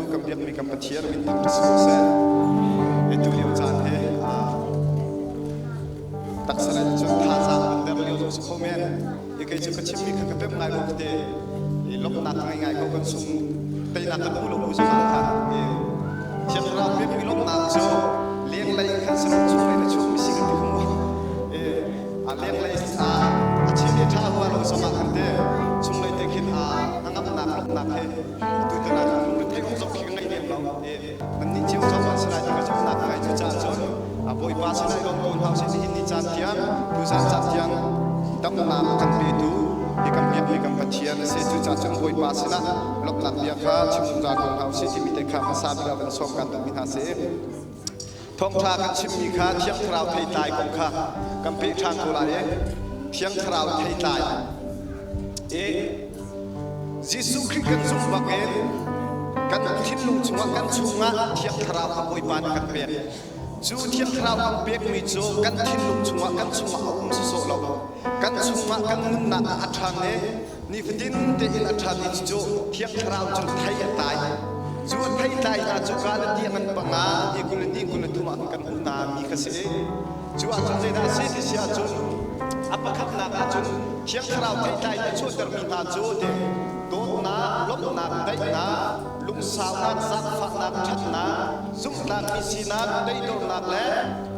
Kan biakmi kan Pathian min thangṭhat si ko seh. Tu lio caan hi taksa lei cun thazaang kan der lio zong si kho men. I kei cu ka chimmi kha ka pemh ngai ko te. I lawmhnak ka ngei ngai ko kan sung teinak kan hmu lo bu zongah khan. Thiang Thlarau pekmi lawmhnak cu lenglei in khan si lo, chunglei na chuakmi si kan ti kho maw? A lenglei a chim i ṭha hua lo zongah khan te chunglei te khin a hnangamnak lawmhnak he atu tan ah khan lungre awk zong khi ka ngei lem lo. Nannih cio zong an si lai ti ka zumhnak ngai. Cucaah cun Bawipa sinah i lawm ko hna usih. Nihin ni caan tiang, tuzan caan tiang damnak kan petu hi kan biakmi kan Pathian a si. Cucaah cun Bawipa sinah lawmhnak bia kha chim zungzal ko hna usih timi te kha hmasa bik ah van sawm kan duhmi hna si. Thawngṭha kan chimmi kha Thiang Thlarau theitlai kong kha kan peh ṭhan ko lai i Thiang Thlarau theitlai i Jesuh Khrih kan zumh bangin kan thinlung chungah, kan chungah Thiang Thlarau kha Bawipa nih kan pek. Cu Thiang Thlarau kan pekmi cu kan thinlung chungah, kan chungah a um sawsawh lo. Kan chungah, kan nunnak ah a ṭhan i nifatin tein a ṭhan i cucu Thiang Thlarau cu thei a tlai. Cu a thei tlai hna cu Galatia ngan panga ni 22 23 ah kan hmuh hna mi kha si. Cu ahcun zeidah a si ti si ahcun, a pakhatnak ahcun Thiang Thlarau theitlai in a chuahtermi hna cu ti dawtnak, lawmhnak, daihnak, lungsaunak, zaangfahnak, ṭhatnak, zumhnak, mi sinak, toidornak le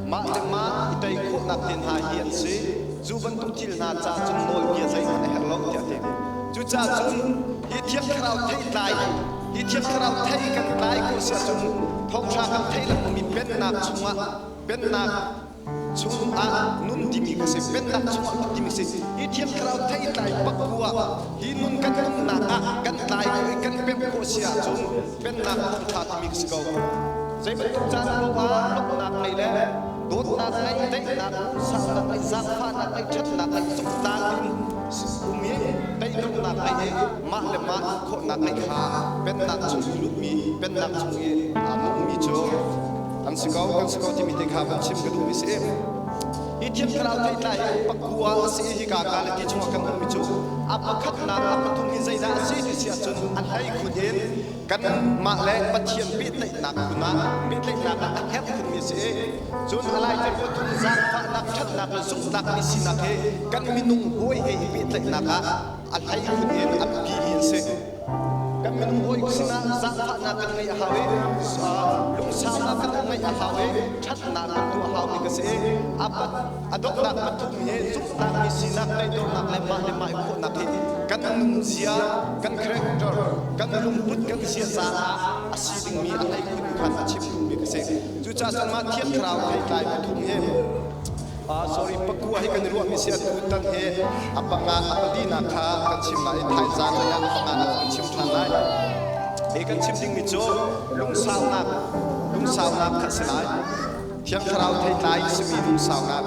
mah le mah i tei khawhnak te hna hi an si. Cu bantuk thil hna ca cun nawlbia zeihmanh a herh lo tiah a ti. Cucaah cun hi Thiang Thlarau theitlai, hi Thiang Thlarau thei kan tlai khawh si ahcun thawngṭha kan theih lengmangmi pennak chungah, pennak chungah nun timi kha si, pennak chungah lut timi si. Hi Thiang Thlarau theitlai pakua hi nun kan nunnak ah kan tlai khawh i kan pemh khawh si ahcun pennak thawngṭha timi kha si ko. Zei bantuk caan paoh ah lawmhnak ngei le dawtnak ngei, daihnak, lungsaunak ngei, zaangfahnak ngei, ṭhatnak ngei, zumtlang in um i teidornak ngei i mah le mah khawhnak ngei kha pennak chung i lutmi, pennak chung i aa nungmi cu an si ko, kan si ko timi te kha van chim ka duhmi si. Hi Thiang Thlarau theitlai hi pakua a si i hika Galati chungah kan hmuhmi cu a pakhatnak, a pathum in zeidah a si ti si ahcun a hleikhun in kanmah le Pathian pehtlaihnak phun ah, pehtlaihnak ah a herh khunmi a si i cun a laicer pathum zaangfahnak, ṭhatnak le zumhnak mi sinak hi kan minung hawi he i pehtlaihnak ah a hleikhun in a biapimi an si. Kan minung hawi sinah zaangfahnak kan ngeih a hau i lungsaunak kan ngeih a hau i ṭhatnak kan tuah a haumi ka si i a donghnak pathum hi zumhnak mi sinak, toidornak le mah le mah i khawhnak hi kan nunzia, kan character, kan lungput, kan ziaza ah a si dingmi a hleikhun khan a chim duhmi ka si. Cucaah cun mah Thiang Thlarau theitlai pathum hi, sorry, pakua hi kan i ruahmi si. Atu tan hi a panga, a palinak kha kan chim lai i thaizang lei ah a panganak kan chim ṭhan lai. Hi kan chim dingmi cu lungsaunak, lungsaunak kha si lai. Thiang Thlarau theitlai simi lungsaunak.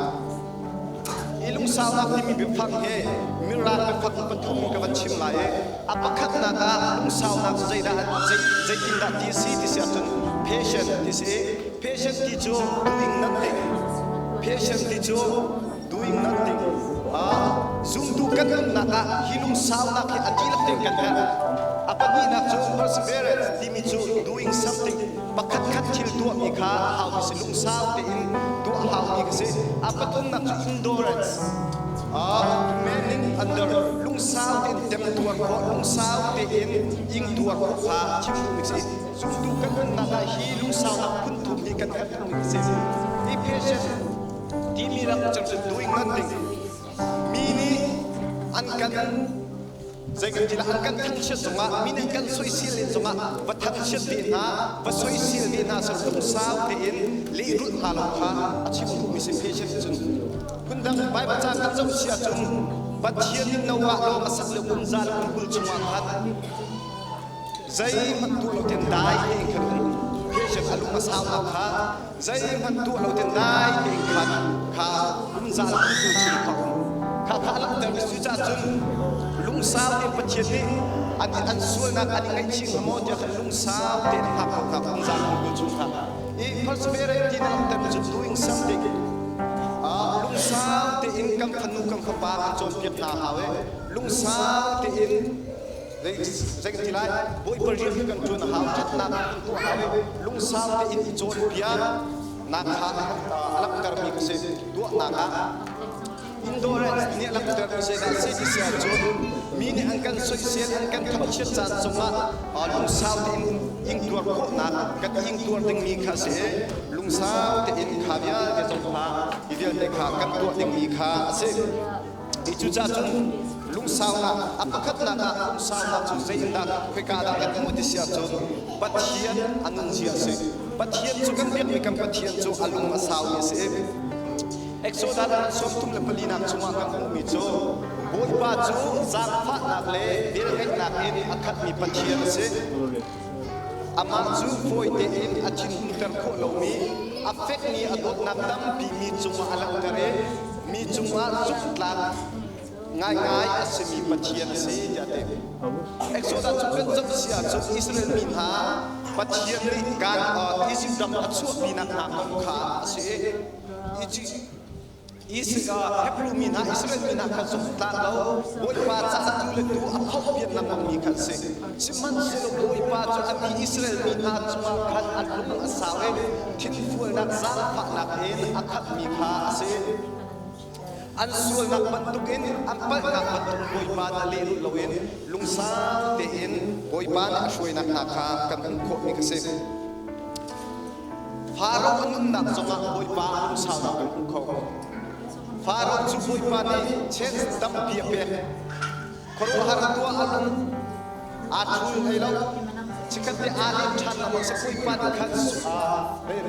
Hi lungsaunak timi biafang hi Mirang biafang pathum ka van chim lai i a pakhatnak ah lungsaunak cu zeidah, zeitindah ti a si ti si ahcun patient ti si i patient ti cu doing nothing, patient ti cu doing nothing. Zumtu kan nunnak ah hi lungsaunak hi a dihlak tein kan herh. A pahnihnak cu perseverance timi cu doing something, pakhat khat thil tuahmi kha a haumi si, lungsau tein tuah a haumi ka si. A pathumnak cu endurance, remaining under, lungsau tein temtuar khawh, lungsau tein ingtuar khawh kha chim duhmi si. Zumtu kan nunnak ah hi lungsaunak phun thum hi kan herh tukmi si. Hi patient timi rak cun doing nothing, mi nih an kan zei kan ti lah, an kan thangchiat zongah, mi nih kan soisel len zongah va thangchiat ve hna, va soisel ve hna sal lungsau tein lehrulh hna lo kha a chim duhmi si patient cun. Phundang Bible ca kan zoh si ahcun Pathian nih Noah lawng a sak lio kum za le kum 20 chungah khan zeihmanh tuah lo tein dai tein khan um. Patient a lung a saunak kha zeihmanh tuah lo tein dai tein khan kha kum za le kum 20 chung kha um kha kha a langhter. Cucaah cun lungsau tein Pathian nih an an sualnak an i ngaihchih hnga maw tiah khan lungsau tein a hngak ko hna kum za le kum 20 chung kha. I perseverance ti na langhter cu doing something. Lungsau tein kan fanu, kan fapa kan cawnpiak hna hau i lungsau tein. Zei kan ti lai? Bawipa rian kan ṭuan a hau, ṭhatnak kan tuah a hau i lungsau tein i cawnpiak nak kha a langhtermi ka si. Tuahnak ah Endurance nih a langhtermi zeidah a si ti si ahcun mi nih an kan soisel, an kan thangchiat caan zongah lungsau tein ingtuar khawhnak kan ingtuar dingmi kha a si i lungsau tein kha vialte zong kha hi vialte kha kan tuah dingmi kha a si. I cucaah cun lungsaunak a pakhatnak ah lungsaunak cu zeitindah khoika dah kan hmuh ti si ahcun Pathian a nunzia a si. Pathian cu kan biakmi kan Pathian cu a lung a saumi a si i Exodus 34 nak chungah kan hmuhmi cu Bawipa cu zaangfahnak le velngeihnak in a khatmi Pathian a si. Amah cu fawi tein a thinhunter khawh lomi, a fekmi a dawtnak tampi mi cungah a langhter i mi cungah zumhtlak ngaingai a simi Pathian a si tiah a ti. Exodus cu kan zoh si ahcun Israel mi hna Pathian nih kan Izipt ram a chuahpinak hna kong kha a si i Hebrew mi hna, Israel mi hna kha zumhtlak lo, Bawipa caah tu le tu a phauhpian lengmangmi kha an si. Sihmanhsehlaw Bawipa cu a mi Israel mi hna cungah khan a lung a sau i thinfualnak zaangfahnak in a khatmi kha a si. An sualnak bantukin an palhnak bantuk Bawipa nih a lehrulh loin lungsau tein Bawipa nih a hruainak hna kha kan hmuh khawhmi kha si. Faro a nunnak zongah Bawipa a lungsaunak kan hmu kho. Faro cu Bawipa nih chance tampi a pek. Khuaruahhar tuah a lung aa ṭhul hlei lo. Chikkhat te aa lem ṭhan lengmang si Bawipa nih khan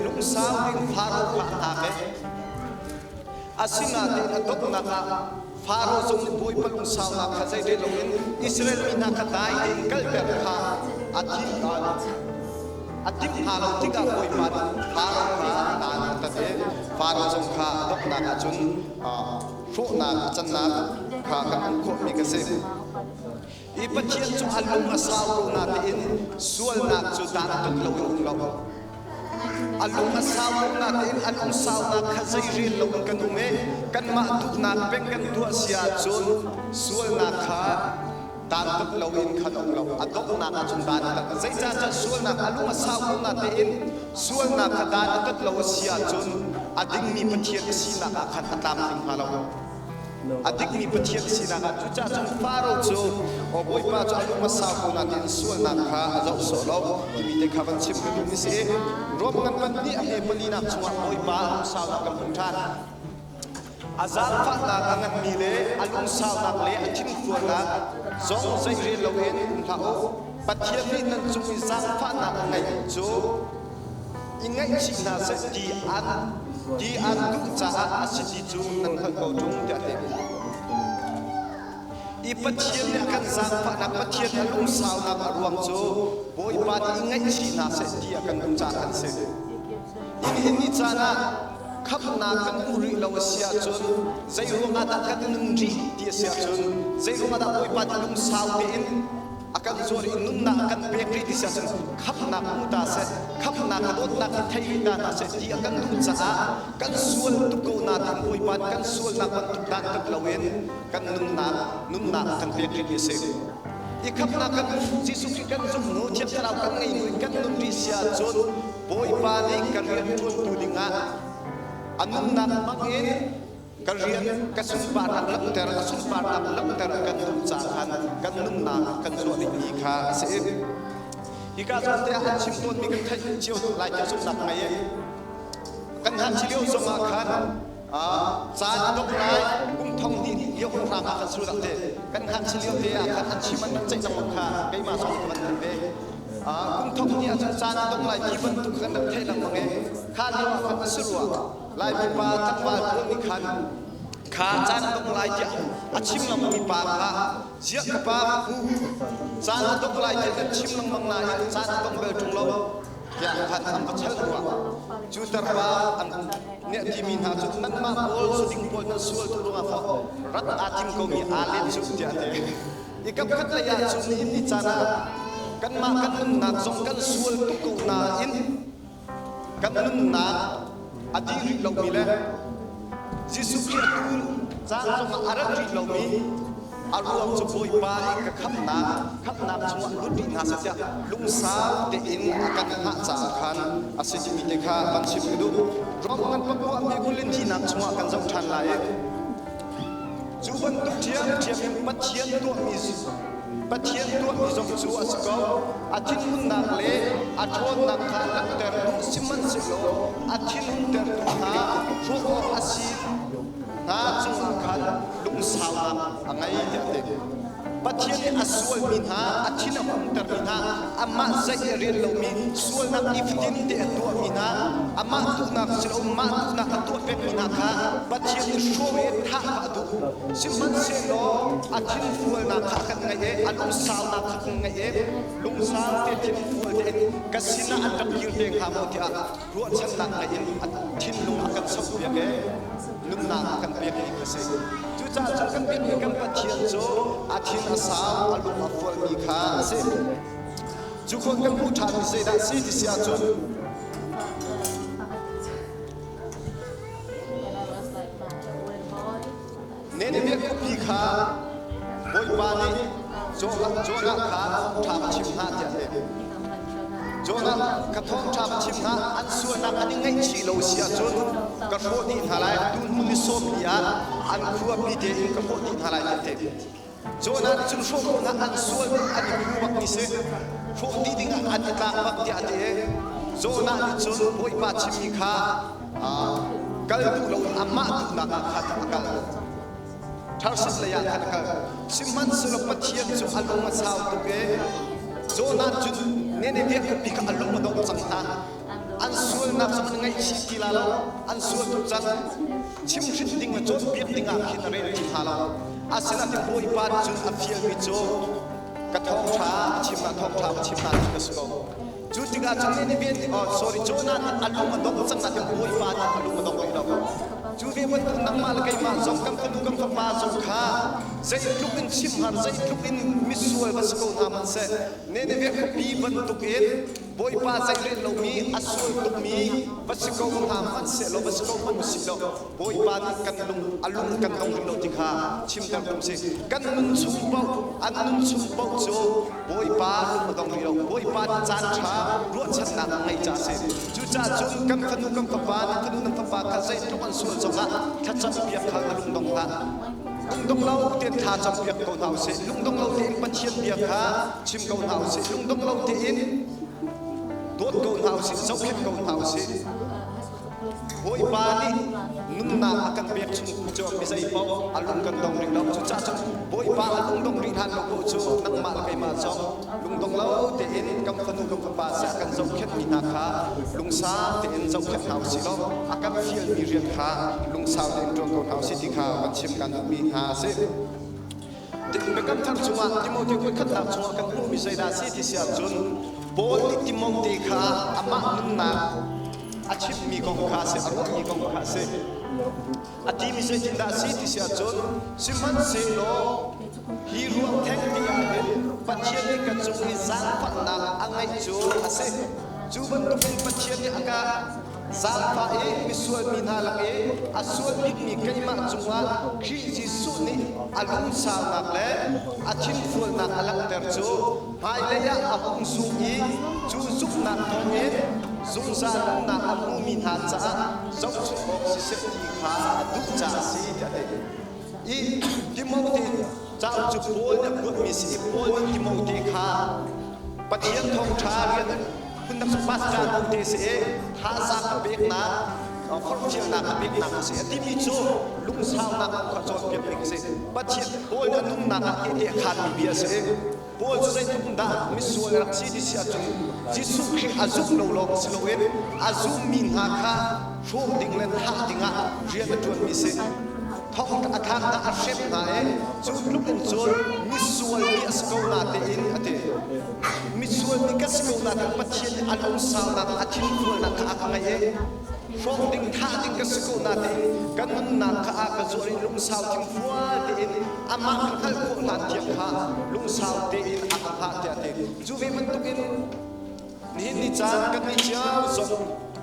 lungsau ding Faro kha a hngak i asinain a donghnak ah Faro zong nih Bawipa lungsaunak kha zeirel loin Israel mi hna kha dai tein kalter kha a thim a timh hna lo tikah Bawipa nih Faro kha dan a tat i Faro zong kha donghnak ah cun hrawhnak a cannak kha kan hmuh khawhmi ka si. Hi Pathian cu a lung a sau ko natein sualnak cu dan tat loin um lo. A lung a sau ko natein a lungsaunak kha zeirel loin kan um i kanmah duhnak peng kan tuah si ahcun sualnak kha dan tat loin khan um lo. A donghnak ahcun dan a tat. Zeicahtiah sualnak a lung a sau ko natein sualnak kha dan a tat lo a si ahcun a dingmi Pathian a sinak ah khan a tlamtling hnga lo. A dikmi Pathian sinak ah cucaah cun Faro cu aw Bawipa cu a lung a sau ko nain sualnak kha a zoh sawh lo timi te kha van chim ka duhmi si. Rom ngan pahnih a hme palinak chungah Bawipa a lungsaunak kan hmuh ṭhan. A zaangfahnak a nganmi le a lungsaunak le a thinfualnak zong zeirel loin um hlah u. Pathian nih nan cung i zaangfahnak a ngeih cu i ngaihchih hna seh ti an ti an duh caah a si ti cu nan hngalh ko ṭung tiah a ti. I Pathian nih a kan zaangfahnak Pathian a lungsaunak a ruang cu Bawipa nih i ngaihchih hna seh ti a kan duh caah kan si. Nihin ni caan ah khamhnak kan hmuh rih lo a si ahcun zei ruangah dah kan nun rih ti a si ahcun zei ruangah dah Bawipa nih lungsau tein a kan zuar i nunnak a kan pek rih ti si ahcun khamhnak hmu ta seh, khamhnak a dawtnak hi thei rih ta hna seh ti a kan duh caah kan sual tuk ko nain Bawipa nih kan sualnak bantuk dan tuk loin kan nunnak nunnak a kan pek rih mi a si. I khamhnak kan Jesuh Khrih kan zumh hnu, Thiang Thlarau kan ngei hnu in kan nun rih si ahcun Bawipa nih kan rian ṭuantu dingah a nunnak hmang in Ka rian ka sunparnak langhter, a sunparnak langhter kan duh caah khan kan nunnak kan zuah dingmi kha a si. Hika zawn te ah an chim tawnmi kan theih cio lai tiah zumhnak ngei i kan ngakchia lio zongah khan caan a dongh lai kum thong hnih lio hrang ah khan sudah te kan ngakchia lio te ah khan an chim an rak ceih lengmang kha keimah zong ka van theih ve. Kum thong hnih ahcun caan a dong lai ti bantuk kan rak theih lengmang i kha lio ah khan a si rua. Laimi pa tlangval pawl nih khan kha caan a dong lai tiah a chim lengmangmi pa kha ziah ka pa pu caan a dong lai tiah kan chim lengmang nain caan a dong bel ṭung lo tiah khan an va chalh rua. Cu tarpa an nih timi hna cu nanmah pawl zuding pawl nan sual tuk ruangah fawh rat aa tim komi aa let cu tiah a ti. I kapkhat lei ah cun nihin ni caan ah kanmah kan nunnak zong kan sual tuk ko nain Kan nunnak a dih rih lomi le Jesuh Khrih a tu caan zongah a rat rih lomi A ruang cu Bawipa i ka khamhnak, khamhnak chungah lut rih hna seh tiah lungsau tein a kan hngah caah khan a si timi te kha van chim ka duh. Rom ngan pakua mi kulin thihnak chungah kan zoh ṭhan lai i cu bantuk ṭhiamṭhiam in Pathian tuahmi Pathian tuahmi zong cu a si ko. A thinhunnak le a ṭhawnnak kha langhter duh sihmanhsehlaw a thinhuntertu hna hrawh awk a si hna cungah khan lungsaunak a ngei tiah a ti. Pathian nih a sualmi hna, a thin a huntermi hna, amah zei a rel lomi, sualnak nifatin te a tuahmi hna, amah duhnak si lo mah duhnak a tuah pekmi hna kha Pathian nih hrawh i thah kha a duh. Sihmanhsehlaw a thinfualnak kha a kan ngaih i a lungsaunak kha kan ngaih i lungsau te thinfual tein ka sinah an rak kir te hnga maw tiah ruahchannak ngei in a thinlung a kan sokpiak i nunnak a kan pekmi kha si. Cucaah cun kan biakmi kan Pathian cu a thin a sau, a lung a fualmi kha a si. Cu khawn kan hmuh ṭhanmi zeidah si ti si ahcun Nineveh khuapi kha Bawipa nih Jonah kha thawngṭha va chim hna tiah a ti. Jonah ka thawngṭha va chim hna, an sualnak an i ngaihchih lo si ahcun ka hrawh dih hna lai, tu hnu ni 40 ah an khuapi tein ka hrawh dih hna lai tiah a ti. Jonah nih cun hrawh ko hna, an sual an i phu bakmi si, hrawh dih dingah an i tlak bak tiah a ti i Jonah nih cun Bawipa chimmi kha kal duh lo in amah duhnak ah khan a kal. Tarsis lei ah khan a kal. Sihmanhsehlaw Pathian cu a lung a sau tuk i Jonah cu Nineveh khuapi kha a lung a dongh cang hna. An sualnak cu an ngaihchih ti la lo, an sual tuk cang. Chimhhrinh ding le cawnpiak ding ah khin a rel ti hna lo. Asinain Bawipa nih cun a fialmi cu ka thawngṭha a chim ah thawngṭha va chim hna ti ka si ko. Cu tikah cun Nineveh nih, oh sorry, Jonah nih a lung a dongh cang nain Bawipa nih a lung a dong rih lo. Cu ve bantuk nangmah le keimah zong kan fanu kan fapa zong kha zeitluk in chim har, zeitluk in misual va si ko hna hmanhseh, Nineveh khuapi bantukin Bawipa zeirel lomi, a sual tukmi va si ko hna hmanhsehlaw, va si ko hmanh usih law, Bawipa nih kan lung a lung kan dong rih lo ti kha chimter tum si. Kan nun chung paoh, an nun chung paoh cu Bawipa lung a dong rih lo. Bawipa nih caan ṭha ruahchannak a ngeih caah a si. Cucaah cun kan fanu kan fapa, na fanu na fapa kha zeitluk an sual zongah thlacampiak kha na lung dong hlah. Lungdong lo tein thla campiak ko hna usih. Lungdong lo tein Pathian bia kha chim ko hna usih. Lungdong lo tein dawt ko hna usih, zohkhenh ko hna usih. Bawipa nih nunnak a kan pek chung cu mi zei paoh a lung kan dong rih lo. Cucaah cun Bawipa a lungdong rih hlan lo paoh cu nangmah le keimah zong lungdong lo tein kan fanu kan fapa seh a kan zohkhenhmi hna kha lungsau tein zohkhenh hna usih law a kan fialmi rian kha lungsau tein ṭuan ko hna usih ti kha kan chim kan duhmi hna a si. Biakam Thar chungah Timote kuatkhatnak chungah kan hmuhmi zeidah a si ti si ahcun Paul nih Timote kha amah nunnak a chimmi kong kha a si, a ruahmi kong kha a si. A timi zeitindah a si ti si ahcun sihmanhsehlaw hi ruang theng ti ah hin Pathian nih ka cung i zaangfahnak a ngeih cu a si. Cu bantukin Pathian nih a ka zaangfah i misual mi hna lak i a sual bikmi keimah cungah Khrih Jesuh nih a lungsaunak le a thinfualnak a langhter cu hmailei ah a hung sung i cu zumhnak thawngin zungzal nunnak a hmumi hna caah zohchunh awk siseh ti kha a duh caah a si tiah a ti. I Timote cauk cu Paul nih a kuatmi si i Paul nih Timote kha Pathian thawngṭha rian phundang cu pastor te si i thazaang a peknak forhfialnak a peknak a si. A timi cu lungsaunak kha cawnpiakmi a si. Pathian Paul nih a nunnak ah tehte a khaanmi bia a si. Paul cu zeitluk dah misual rak si ti si ahcun Jesuh Khrih a zumh lo lawng si loin a zummi hna kha hrawh ding le thah dingah rian a ṭuanmi si. Thong a thlak hna, a hrem hna i cu tluk in cun misual mi a si ko na tein a ti. Misual mi ka si ko na tein Pathian nih a lungsaunak, a thinfualnak kha a ka ngeih i hrawk ding, thah ding ka si ko na tein ka nunnak kha a ka zuar i lungsau thingfual tein amah ka hngalh khawh hlan tiang kha lungsau tein a ka hngah tiah a ti. Cu ve bantukin nihin ni caan kan nih cio zong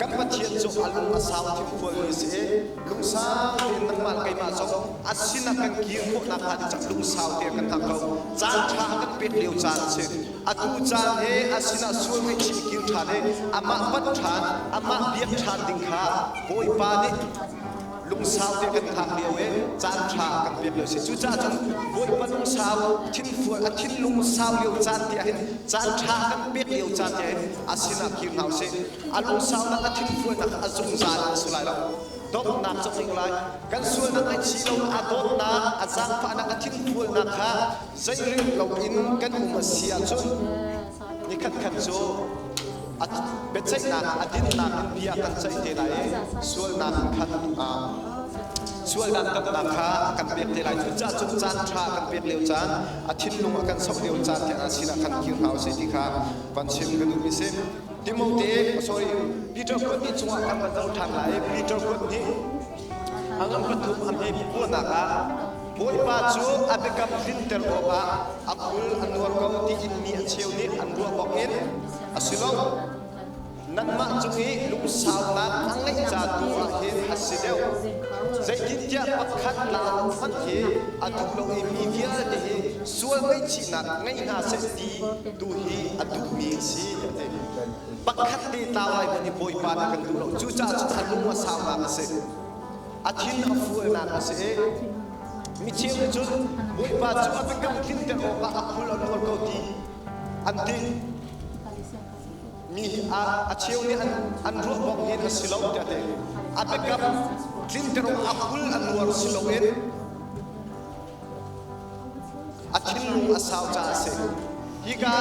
Kan Pathian cu a lung a sau thimfualmi a si i lungsau tein nangmah le keimah zong a sinah kan kir khawh nakhnga ding caah lungsau tein kan hngak ko. Caan ṭha a kan pek lio caan a si. Atu caan he a sinah sual ngaihchih kir ṭhan i amah panh ṭhan, amah biak ṭhan ding kha Bawipa nih lungsau te kan hngak lio i caan ṭha kan pek lio si. Cucaah cun Bawipa lungsau thinfual a thinlung sau lio caan te ahhin caan ṭha kan pek lio caan te ahhin a sinah kir hna usih. A lungsaunak a thinfualnak a zungzal a si lai lo. Donghnak cu a lai. Kan sualnak ngaihchih lo a dawtnak, a zaangfahnak, a thinfualnak kha zeirel loin kan um a si ahcun nikhat khat cu a biaceihnak a dinnak in bia kan ceih te lai i sualnak khan sual dantatnak kha a kan pek te lai. Cucaah cun caan ṭha kan pek lio caan, a thinlung a kan sok lio caan te ah sinah khan kir hna usih ti kha van chim ka duhmi si. Timote, sorry, Peter kuat nih cungah kan van zoh ṭhan lai. Peter kuat nih a ngan pathum a hme puahnak ah Bawipa cu a biakam tlinter awkah a khul a nuar ko tiin mi a cheu nih an ruah bangin a si lo. Nanmah cung i lungsaunak a ngeih ca tu ah hin a si deuh. Zeitintiah pakhat lau hmanh hi a duh lo i mi vialte hi sual ngaihchihnak ngei hna seh ti tu hi a duhmi a si a ti. Pakhat te tlau lai hmanh hi Bawipa nih a kan duh lo. Cucaah cun a lung a saunak a si. A thin a fualnak a si i mi cheu nih cun Bawipa cu a biakam tlinter awkah a khul a nuar ko ti an ti. Mi a cheu nih an ruah bang hin a si lo tiah ti. A biakam tlinter awk a khul a nuar si loin a thinlung a sau caah a si. Hika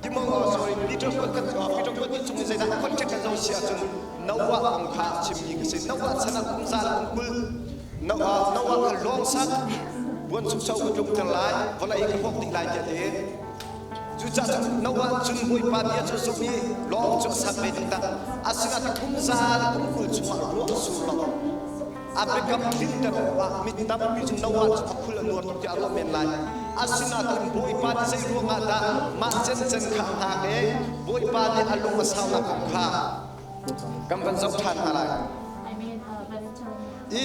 Timo sorry Peter kuat kan Peter kuat nih chung in zeidah contact kan zoh si ahcun Noah kong kha a chimmi ka si. Noah chan ah kum za le kum 20 Noah Noah kha lawng sak buan chukcho ka tlungter lai vawlei ka hawk dih lai tiah ti. Cucaah cun Noah cun Bawipa bia cu a zumh i lawng cu a sak ve taktak. Asinain kum za le kum 20 chungah ruah a sur lo. A biakam tlinter awkah mi tampi cu Noah cu a khul a nuar tuk tiah a ruah men lai. Asinain Bawipa nih zei ruangah dah mah cencen kha a hngak i Bawipa nih a lung a saunak kong kha kan van zoh ṭhan hna lai. I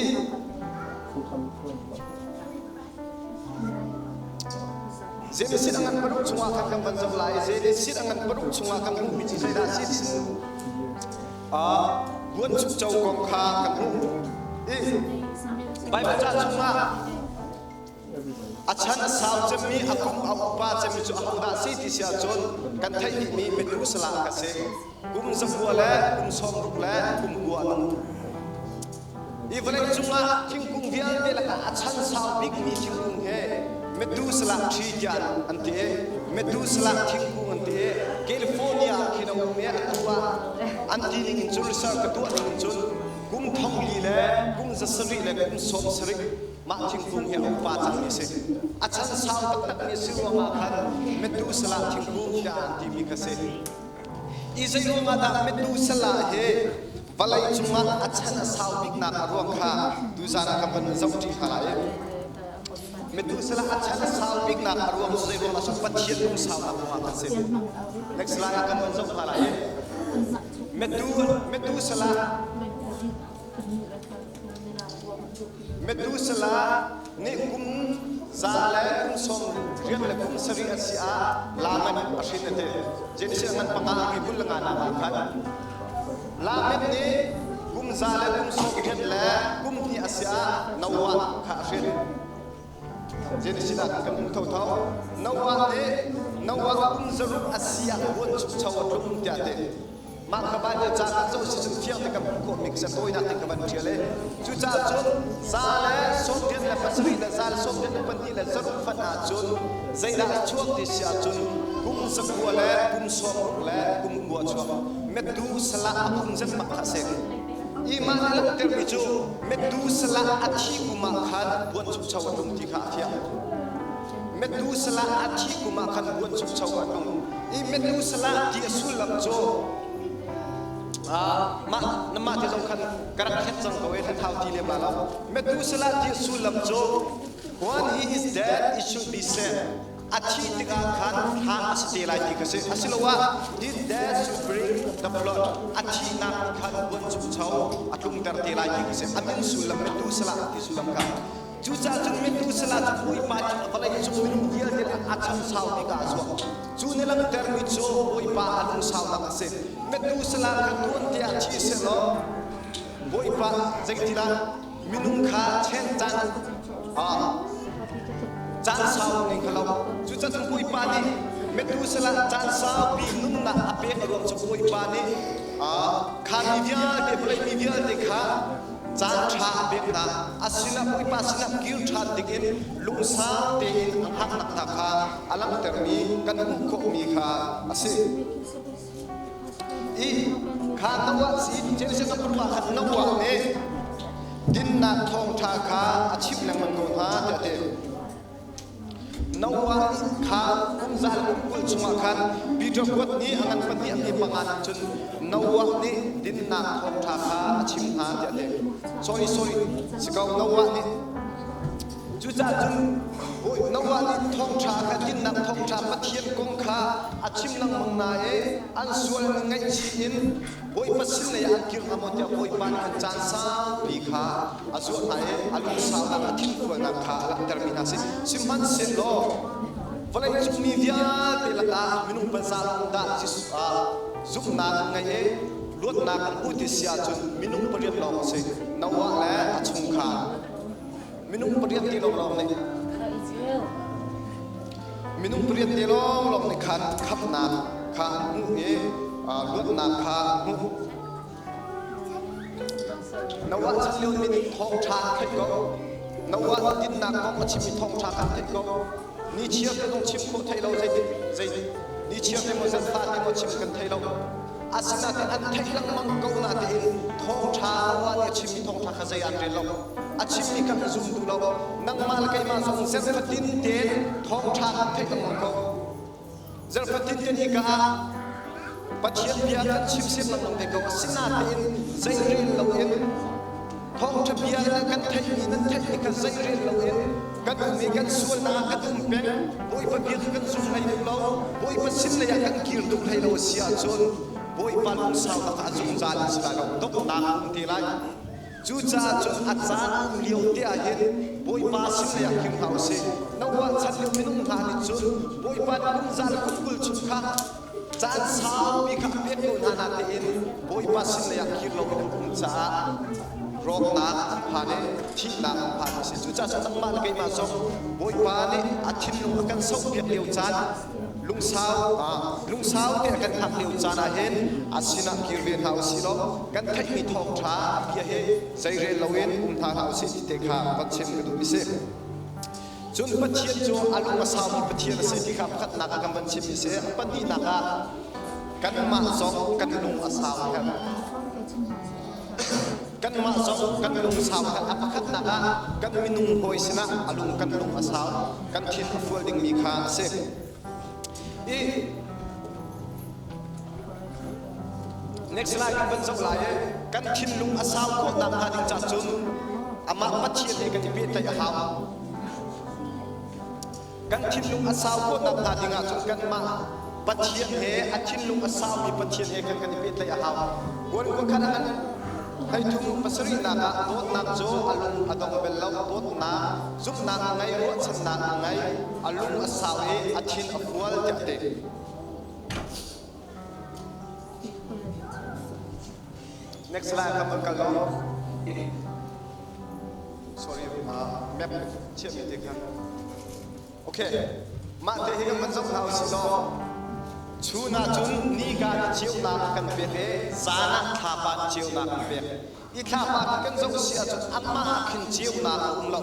Genesis a ngan paruk chungah khan kan van zoh lai. Genesis a ngan paruk chungah kan hmuhmi cu zeidah a si? Buanchukcho kong kha kan hmuh. I Baibal ca chungah a chan a sau cemmi a kum a upa cemmi cu ahodah a si ti si ahcun kan theih dihmi Methuselah ka si. Kum 9 le kum 60 le kum 9 a nung. Hi vawlei cungah thingkung vialte lakah a chan sau bikmi thingkung hi Methuselah tree tiah an ti. Methuselah thingkung an ti. California ah khin a um i atu ah an ti ning in cun research ka tuah ning in cun kum 40 le kum 7 le kum 70 mah thingkung hi a upa cangmi a si. A chan sau taktakmi a si ruangah khan Methuselah thingkung tiah an timi kha si. I zei ruangah dah Methuselah hi vawlei cungah a chan a sau biknak a ruang kha tuzan ah kan van zoh ṭi hna lai. Methuselah a chan a sau biknak a ruang cu zei ruangah cun Pathian lungsaunak ruangah kan si. Next slide ah kan van zoh hna lai. Methuselah Methuselah nih kum za le kum 80 le kum 7 a si ah Lamek a hrin a ti. Genesis ngan panga a ri 25 nak ah khan Lamek nih kum za le kum 80 le kum hnih a si ah Noah kha a hrin. Genesis ah kan hmuh thotho. Noah nih Noah kum 600 a si ah buan chukcho a tlung tiah ti. Mah kha Baibal ca kan zoh si cun fiang te kan hmuh khawh mi ka tawinak te ka van ṭial i cucaah cun 197 le 192 le 6 fat ahcun zeidah a chuak ti si ahcun kum 9 le kum 60 le kum 9 chuak Methuselah a kum zet bak kha a si. I mah nih langhtermi cu Methuselah a thi kum ah khan buanchukcho a tlung ti kha a fiang. Methuselah a thi kum ah khan buanchukcho a tlung. I Methuselah ti a sullam cu mah namah te zong khan ka rak khet cang ko i thau ti lem la lo. Methuselah ti a sullam cu when he is dead it should be said. A thih tikah khan thah a si te lai ti kha si. Asiloah did death to bring the flood? A thihnak nih khan buanchukcho a tlungter te lai ti kha si. A min sullam Methuselah ti sullam kha. Cucaah cun Methuselah cu Bawipa nih vawlei cung minung vialte a chansau bik ah a chuak. Cu ni langhtermi cu Bawipa a lungsaunak a si. Methuselah kha tuan tiah thi sehlaw Bawipa zeitidah minung kha chen caan caan sau ngei kha lo. Cucaah Bawipa nih Methuselah caan saupi nunnak a pek a ruang cu Bawipa nih kha mi vialte vawlei mi vialte kha caan ṭha a pek hna. A sinah Bawipa sinah kir ṭhan dingin lungsau tein a hngaknak hna kha a langhtermi kan hmuh khawhmi kha a si. I kha Noah si Genesis a paruk ah khan Noah nih dinnak thawngṭha kha a chimh lengmang ko hna tiah a ti. Noah nih kha kum za le kum 20 chungah khan Peter kuat nih a ngan pahnih a hme panga nih cun Noah nih dinnak thawngṭha kha a chim hna tiah a ti. Sorry, sorry, si ko Noah nih. Cucaah cun Noah nih thawngṭha kha dinnak thawngṭha Pathian kong kha a chim lengmang hna i an sual ngaihchih in Bawipa sin lei ah an kir hnga maw tiah Bawipa nih khan caan saupi kha a zuah hna i a lungsaunak a thinfualnak kha a langhtermi hna a si. Sihmanhsehlaw vawleicung mi vialte lakah minung paza lawng dah zumhnak an ngei i luatnak an hmu ti si ahcun minung pariat lawng a si. Noah le a chungkhar minung pariat te lawnglawng nih minung pariat te lawnglawng nih khan khamhnak kha an hmuh i luatnak kha an hmuh. Noah chan lio mi nih thawngṭha an theih ko. Noah dinnak kong a chimmi thawngṭha kan theih ko. Ni chiar te zong chim khawh thei lo zei zei ni chiar te maw zanfa te maw chim kan thei lo. Asinain an theih lengmang ko natein thawngṭha Noah nih a chimmi thawngṭha kha zei an rel lo. A chimmi kha kan zum duh lo. Nangmah le keimah zong zerfatin tein thawngṭha kan theih lengmang ko. Zerfatin tein hika ah Pathian bia kan chim sem lengmang ve ko. Asinain zei rel loin thawngṭha bia kan theihmi nan theihmi kha zei rel loin kan um i kan sualnak ah kan um peng. Bawipa bia kha kan zum hlei duh lo. Bawipa sin lei ah kan kir duh hlei lo a si ahcun Bawipa lungsaunak ah zungzal in si lai lo. Donghnak a um te lai. Cucaah cun a caan um lio te ah hin Bawipa sin lei ah kir hna u sih. Noah chan lio minung hna nih cun Bawipa nih kum za le kum 20 chung kha caan saupi kha a pek ko hna natein Bawipa sin lei ah kir loin an um caah rawknak an phan i thihnak an phan a si. Cucaah cun nangmah le keimah zong Bawipa nih a thinlung a kan sohpiak lio caan lungsau lungsau te a kan hngak lio caan ah hin a sinah kir ve hna u sih law kan theihmi thawngṭha a bia hi zeirel loin um hna hlah u sih ti te kha van chim ka duh mi si. Cun Pathian cu a lung a saumi Pathian a si ti kha pakhatnak ah kan van chimmi si. Pahnihnak ah kanmah zong kan lung a sau herh. Kanmah zong kan lung sau herh. A pakhatnak ah kan minung hawi sinah a lung kan lung a sau, kan thin a fual dingmi kha a si. I next slide kan van zoh lai i kan thinlung a sau khawh nakhnga ding ca cun amah Pathian he kan i pehtlaih a hau. Kan thinlung a sau khawh nakhnga ding ahcun kanmah Pathian he a thinlung a saumi Pathian he kan kan i pehtlaih a hau. Kuan khuakhan ah hei thum pasarihnak ah dawtnak cu a lung a dong bel lo. Dawtnak, zumhnak a ngei, ruahchannak a ngei, a lung a sau i a thin a fual tiah a ti. Next slide kan van kal lo. Sorry, map chiahmi te khan. Okay, mah te hi kan van zoh hna usih law chun ah cun nika ni ceunak a kan pek i zan ah thlapa ni ceunak an pek. I thlapa kan zoh si ahcun amah ah khin ceunak a um lo.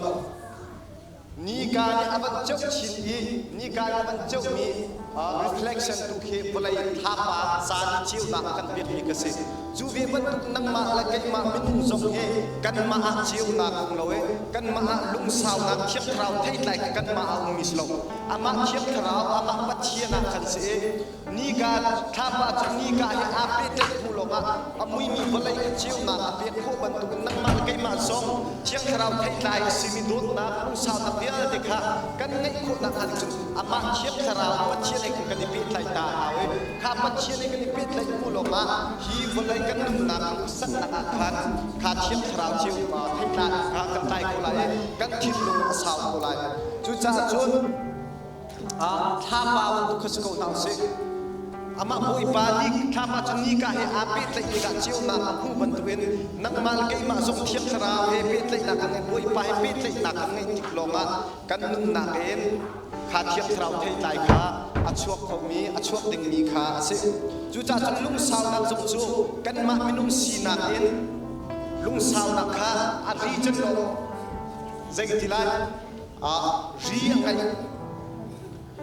Nika nih a van ceuh chin i nika nih a van ceuhmi reflection tu khi vawlei thlapa caan i ceunak a kan pekmi ka si. Cu ve bantuk nangmah le keimah minung zong hi kanmah ah ceunak um lo i kanmah ah lungsaunak Thiang Thlarau theitlai kha kanmah ah ummi si lo. Amah Thiang Thlarau, amah Pathian ah kan si i nika thlapa cu nika he aa pehtlaih hnu lawngah lawngah a muimi vawlei kha ceunak a pek khawh bantukin nangmah le keimah zong Thiang Thlarau theitlai a simi dawtnak lungsaunak vialte kha kan ngeih khawh nakhnga ding cun amah Thiang Thlarau Pathian he khan kan i pehtlaih ta a hau i kha Pathian he kan i pehtlaih hnu lawngah hi vawlei kan nunnak hluksannak ah khan kha Thiang Thlarau ceu theitlai kha kan tlai kho lai i kan thinlung a sau kho lai. Cucaah cun thlapa bantuk kha si ko hna usih. Amah Bawipa nih thlapa cu nika he aa pehtlaih tikah ceunak a hmuh bantukin nangmah le keimah zong Thiang Thlarau he pehtlaihnak kan ngeih, Bawipa he pehtlaihnak kan ngeih tik lawngah kan nunnak in kha Thiang Thlarau theitlai kha a chuak khomi, a chuak dingmi kha a si. Cucaah cun lungsaunak zong cu kanmah minung sinak in lungsaunak kha a ri cun lo zei ka ti lai ri a ngeih.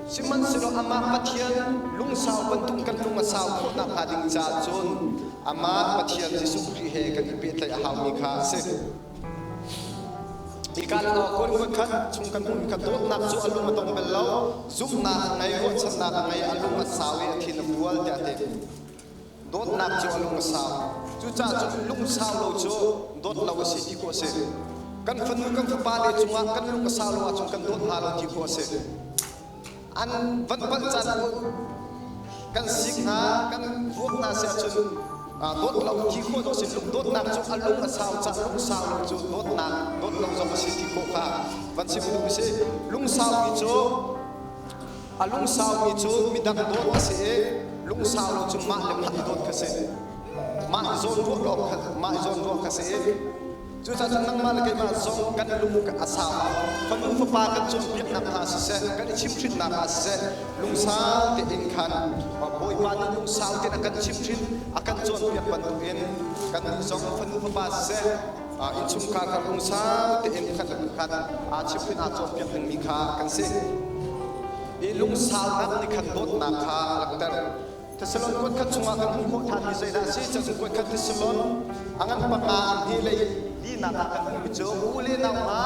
Sihmanhsehlaw amah Pathian lungsau bantuk kan lung a sau khawh nakhnga ding caah cun amah Pathian Jesuh Khrih he kan i pehtlaih a haumi kha a si. Hika Korin khat chung kan hmuhmi kha dawtnak cu a lung a dong bal lo, zumhnak a ngei, ruahchannak a ngei, a lung a sau i a thin a fual tiah a ti. Dawtnak cu a lung a sau. Cucaah cun lungsau lo cu dawt lo a si ti khawh a si. Kan fanu kan fapa le cungah kan lung a sau lo ahcun kan dawt hna lo ti khawh a si. An van palh caan kan sik hna, kan vuak hna si ahcun dawt lo ti khawh dawh si. Dawtnak cu a lung a sau cah lungsau lo cu dawtnak dawt lo zong a si ti khawh kha van chim duh a si. Lungsaumi cu A lungsaumi cu midang dawt a si i lungsau lo cu mah le mah i dawt kha si. Mah i zawn ruah lawng kha mah i zawn ruah kha si i cucaah cun nangmah le keimah zong kan lung a sau. Fanu fapa kan cawnpiaknak hna siseh, kan i chimhhrinnak ah siseh, lungsau tein khan Bawipa nih lungsau tein a kan chimhhrin, a kan cawnpiak bantukin kannih zong fanu fapa siseh, innchungkhar kha lungsau tein pakhat le pakhat aa chimhhrin aa cawnpiak dingmi kha kan si. I lungsaunak nih khan dawtnak kha a langhter. Thessalon kuat khat chungah kan hmuh khawh ṭhanmi zeidah a si? Cun kuat khat Thessalon a ngan panga an hne lei linak ah kan hmuhmi cu u le nau hna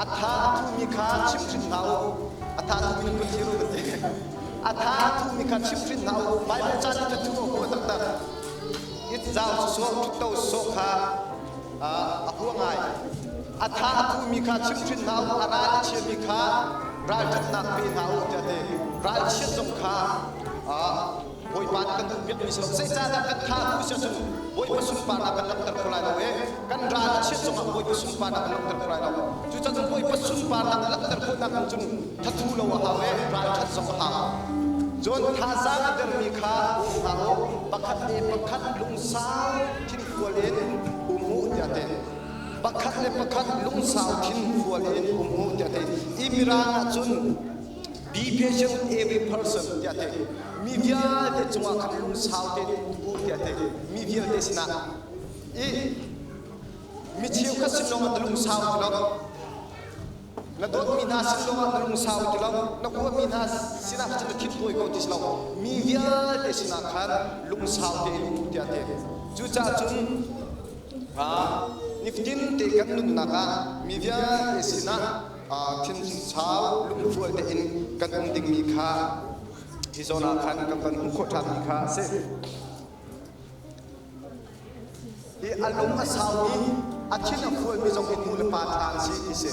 a tha a thumi kha chimhhrin hna u. A tha a thumi kut thir u kan ti. A tha a thumi kha chimhhrin hna u. Baibal ca nih thathu a huah taktak. It zau cu sawh ṭhutto sawh kha a hua ngai. A tha a thumi kha chimhhrin hna u, a ral a chiami kha ralṭhatnak pe hna u tiah ti. Ralchiat zong kha Bawipa nih kan duhpiakmi si lo. Zeicahdah kan tha a thu si ahcun Bawipa sunparnak kan langhter kho lai lo i kan ral a chiat zongah Bawipa sunparnak kan langhter kho lai lo. Cucaah Bawipa sunparnak langhter khawhnak ding cun thathu lo a hau i ralṭhat zong a hau. Cun thazaang a dermi kha um hna u, pakhat le pakhat lungsau thinfual in um u tiah a ti. Pakhat le pakhat lungsau thinfual in um u tiah a ti. I Mirang ah cun be patient with every person tiah a ti. Mi vialte cungah khan lungsau tein um u tiah a ti. Mi vialte sinah i mi cheukhat sin lawngah na lungsau ti lo. Na dawtmi hna sin lawngah na lungsau ti lo, na huami hna sinah cun na thintawi ko ti si lo, mi vialte sinah khan lungsau tein um tiah a ti. Cucaah cun nifatin te kan nunnak ah mi vialte sinah thinsau lungfual tein kan um dingmi kha hi zawn ah khan kan van hmuh khawh ṭhanmi kha a si. Hi a lung a saumi, a thin a fualmi zong hi nu le pa ṭha an si ti si.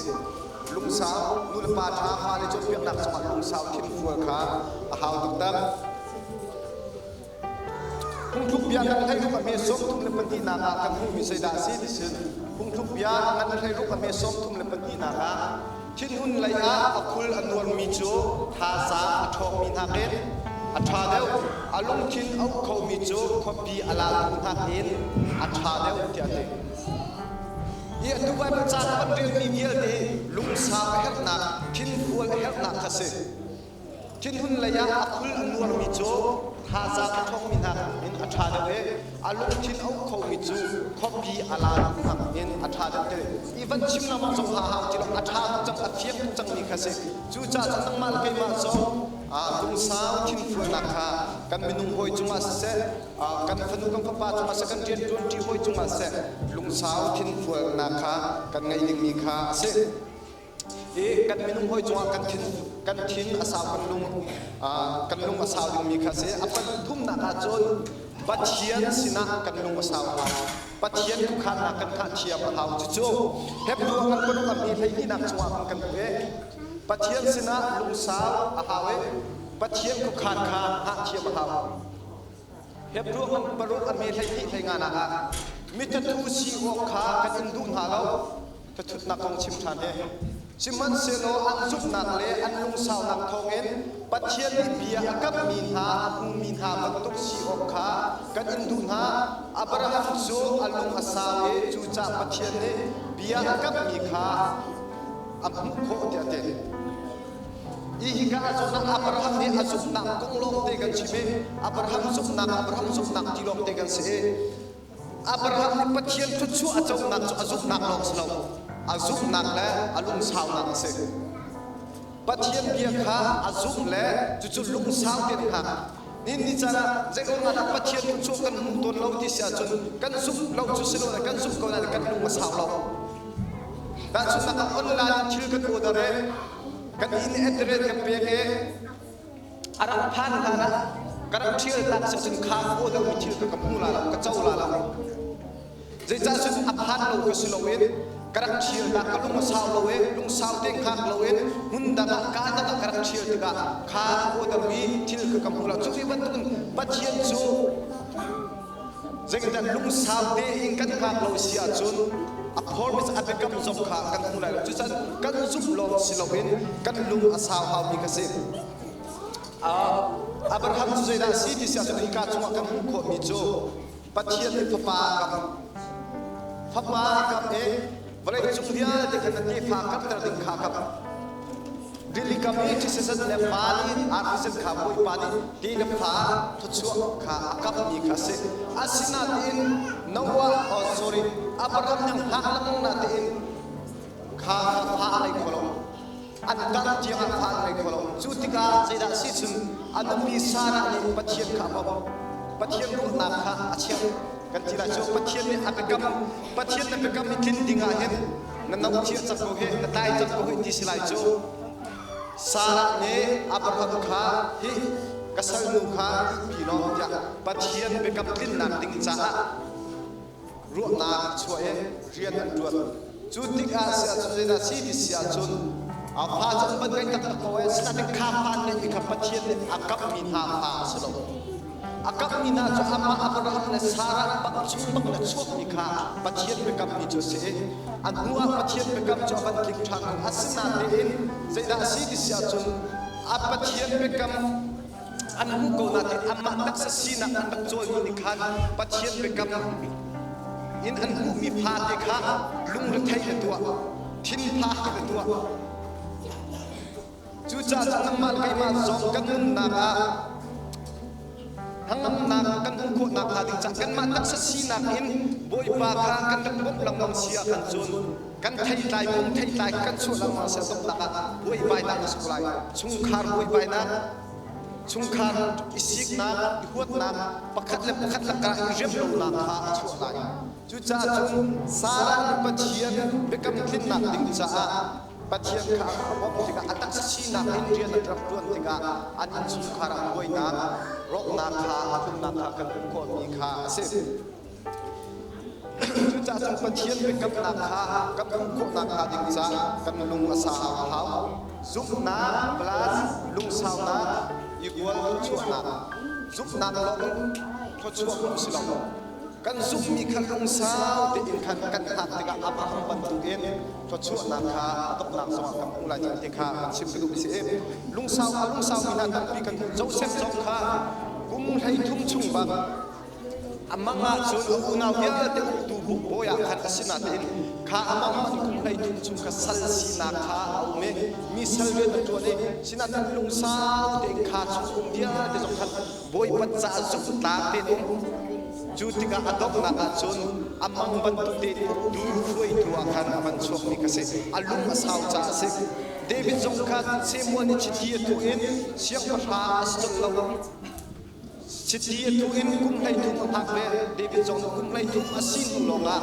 Lungsau, nu le pa ṭha fale cawnpiaknak zongah lungsau thinfual kha a hau taktak. Phungthluk bia ngan 16 a hme 32 ah kan hmuhmi zeidah a si ti si. Phungthluk bia ngan 16 a hme 32 ah thinhun lei ah a khul a nuarmi cu thazaang a ṭhawngmi nakin a ṭha deuh, a lungthin a uk khomi cu khuapi a latu nakin a ṭha deuh tiah a ti. Hi atu Baibal ca kan relmi vialte hi lungsau a herhnak, thinfual a herhnak kha si. Thinhun lei ah a khul a nuarmi cu thazaang a ṭhawngmi nakin a ṭha deuh i a lungthin a uk khomi cu khuapi a latu nakin a ṭha deuh ti. I van chim lengmang zong ha hau ti lo, a ṭha tuk cang, a fiang tuk cangmi kha si. Cucaah cun nangmah le keimah zong lungsau thinfualnak kha kan minung hawi cungah siseh, kan fanu kan fapa cungah siseh, kan rianṭuanṭi hawi cungah siseh, lungsau thinfualnak kha kan ngeih dingmi kha a si. I kan minung hawi cungah kan thin a sau kan lung a sau dingmi kha si. A pathumnak ah cun Pathian sinah kan lung a sau a hau. Pathian khuakhannak kan hngah thiam a hau. Cucu Hebru ah kan paruk a mi hleihnihnak chungah khan kan hmuh i Pathian sinah lungsau a hau i Pathian khuakhan kha hngah thiam a hau. Hebru ah kan paruk a mi 12 hleinganak ah mitathu si awk kha kan in duh hna lo. Thathutnak kong chim ṭhan hi. Sihmanhsehlaw an zumhnak le an lungsaunak thawngin Pathian nih bia a kamhmi hna a hmumi hna bantuk si awk kha kan in duh hna. Abraham cu a lung a sau i cucaah Pathian nih bia a kamhmi kha a hmuh khawh tiah a ti. Hi hika ah cun Abraham nih a zumhnak kong lawngte kan chim i Abraham zumhnak, Abraham zumhnak ti lawngte kan si i Abraham nih Pathian thluachuah a conak cu a zumhnak lawng si lo, a zumhnak le a lungsaunak a si. Pathian bia kha a zumh le cucu lungsau tein hngak. Nihin ni caan ah zeiruang ah dah Pathian thluachuah kan hmuh tawn lo ti si ahcun kan zumh lo cu si lo le kan zumh ko nain kan lung a sau lo. Tahchunhnak ah online thil kan order i kan inn address kan pek i a rak phan hlan ah ka rak ṭhial tak si cun kha order mi thil ka ka hmu la lo, ka co la lo. Zeicah cun a phan lo ka si loin ka rak ṭhial tak, ka lung a sau lo i lungsau tein hngak loin hmun dang ah kaa dang ah ka rak ṭhial tikah kha order mi thil ka ka hmu lo. Cu ti bantukin Pathian cu Zeitindah lungsau tein kan hngak lo si ahcun a promise a biakam zong kha kan hmu lai lo. Cucaah kan zumh lawng si loin kan lung a sau haumi ka si. Abraham cu zeidah a si ti si ahcun hika chungah kan hmuh khawhmi cu Pathian nih fapa a kam. Fapa a kam i vawleicung vialte khan na tefa karhter ding kha a kam. Rili kam i thisen le van in arfisen kha Bawipa nih ti le fa thluachuah kha a kammi kha a si. Asinain Noah, oh sorry, Abraham nih hngak lengmang natein kha fa a ngei kho lo. An kar tiangah fa an ngei kho lo. Cu tikah zeidah a si cun a nupi Sarah nih Pathian kha a bawmh. Pathian ruahnak kha a chiah. Kan ti lai cu Pathian nih a biakam, Pathian na biakam i tlin ding ah hin na no cia cang ko hi, na tlai cang ko hi ti si lai cu. Sarah nih Abraham kha hi ka salnu kha ihpi law tiah Pathian biakam tlinnak ding caah ruahnak chuah in rian an ṭuan. Cu tikah si ahcun zeidah si ti si ahcun a fa cu an van ngeih taktak ko ee, sinain kha fa an ngeihmi kha Pathian nih a kamhmi hna fa a si lo. A kamhmi hna cu amah Abraham le Sarah bak chung bak in a chuakmi kha Pathian biakammi cu a si i a hnuah Pathian biakam cu a van tling ṭhan ko. Asinain zeidah a si ti si ahcun a Pathian biakam an hmuh ko nain amah taksa sinak an rak cawlmi nih khan Pathian biakam in an hmuhmi fate kha lungrethei a tuah, thinphak a tuah. Cucaah cun nangmah le keimah zong kan nunnak ah hnangamnak kan hmuh khawh nakhnga ding caah kanmah taksa sinak in Bawipa kha kan rak bawmh lengmang si ah khan cun kan theitlai pung theitlai kan chuah lengmang si donghnak ah buaibainak a si ko lai. Chungkhar buaibainak, chungkhar i siknak, i huatnak, pakhat le pakhat lakah i rem lonak kha a chuah lai. Cucaah cun Sarah nih Pathian biakam tlinnak ding caah Pathian kha a bawmh tikah a taksa sinak in rian a rak ṭuan tikah an innchungkhar ah buainak, rawknak kha a tlunnak kha kan hmuh khawhmi kha a si. Cucaah cun Pathian biakamnak kha kan hmuh khawh nakhnga ding caah kan lung a sau a hau. Zumhnak plus lungsaunak equal thluachuahnak. Zumhnak lawng thluachuah hmuh si lo. Kan zumhmi kha lungsau tein khan kan hngak tikah Abraham bantukin thluachuahnak kha a donghnak zongah kan hmuh lai ti kha kan chim ka duhmi si. Lungsau a lungsaumi hna tampi kan hmuh. Joseph zong kha kum 13 chung bak a mang ah cun a unau vialte uktu bawi ah khan a si nain kha a mang ah kum 13 chung kha sal sinak kha a um i mi sal rian a ṭuan i sinain lungsau tein kha chung um vialte zong khan Bawipa ca zumhtlak tein um. Cu tikah a donghnak ah cun a mang bantuk tein uktu hruaitu ah khan a van chuakmi kha si. A lung a sau caah a si. David zong kha Samuel nih chiti a tuh in siangpahrang a si colh lo. Chiti a tuh in kum 13 a hngak ve. David zong nih kum 13 a si hnu lawngah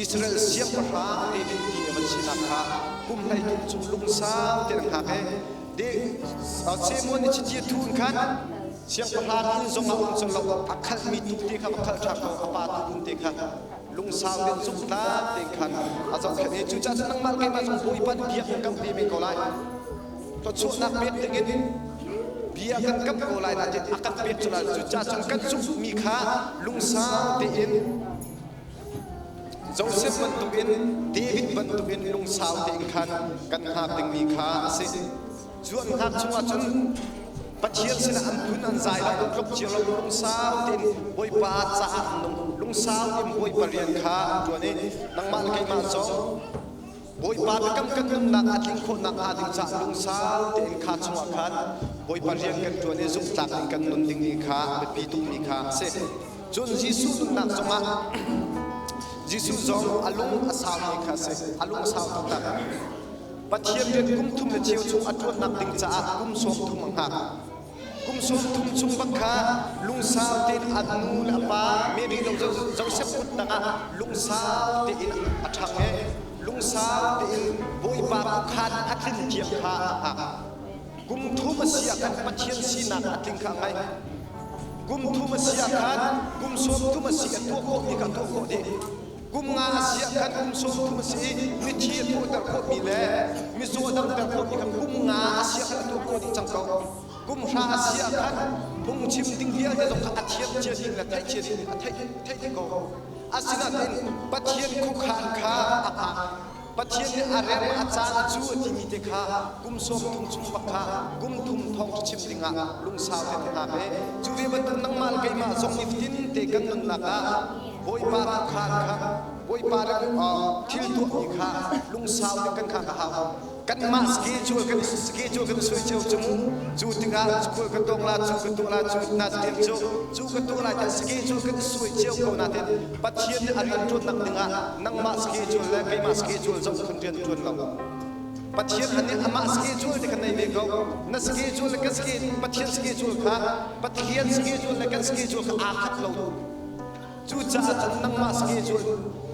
Israel siangpahrang David ti a van sinak kha kum 13 chung lungsau tein a hngak i Samuel nih chiti a tuh in khan. Siangpahrang inn zongah um cang lo, a khalhmi tuu te kha va khal ṭhan ko, a pa tuurun te kha lungsau tein zumhtlak tein khan a zohkhenh i cucaah cun nangmah le keimah zong Bawipa nih bia kan kam ve men ko lai. Thluachuahnak pek dingin bia kan kam ko lai nain a kan pek cu lai. Cucaah cun kan zumhmi kha lungsau tein Josef bantukin, David bantukin lungsau tein khan kan hngak dingmi kha a si. Cu an hngak chungah cun Pathian sinah an phun an zai lo, an tlok cio lo, lungsau tein Bawipa caah an nung. Lungsau tein Bawipa rian kha an ṭuan i nangmah le keimah zong Bawipa biakam kan nunnak a tling khawh nakhnga ding caah lungsau tein kha chungah khan Bawipa rian kan ṭuan i zumhtlak in kan nun dingmi kha a biapi tukmi kha a si. Cun Jesuh nunnak zongah Jesuh zong a lung a saumi kha a si. A lung a sau taktak. Pathian rian kum thum le cheu chung a ṭuannak ding caah kum sawm thum a hngak. Kum 30 chung bak kha lungsau tein a nu le a pa Mary lo Joseph kut tangah lungsau tein a ṭhang i lungsau tein Bawipa khuakhan a tlin tiang kha a hngak. Kum thum a si ah khan Pathian sinak a tling kha a ngaih. Kum thum a si ah khan kum 30 a si a tuah khawh ti kha a tuah khawh dih. Kum nga a si ah khan kum 30 a si i mithi a thawhter khawhmi le mizaw a damter khawhmi kha kum nga a si ah khan a tuah khawh dih cang ko. Kum hra a si ah khan phungchim ding vialte zong kha a thiam cia ding le theih cia ding a theih theih dih ko. Asinain Pathian khuakhan kha a hngak. Pathian nih a rem a caan a cu a timi te kha kum 30 chung bak kha kum thum thawng chim dingah lungsau tein a hngak i cu ve bantuk nangmah le keimah zong nifatin te kan nunnak ah Bawipa khuakhan kha Bawipa le thil tuahmi kha lungsau tein kan khak a hau. Kanmah schedule kan schedule kan sui cio cu mu cu tikah khual ka tuak la cu ka tuah la cu na tiam cu cu ka tuah lai tiah schedule kan sui cio ko nain Pathian nih a rian ṭuannak dingah nangmah schedule le keimah schedule zong kan rian ṭuan lo. Pathian nih amah schedule te kan nei ve ko. Na schedule le kan schedule Pathian schedule kha Pathian schedule le kan schedule kha aa khat lo. Cucaah cun nangmah schedule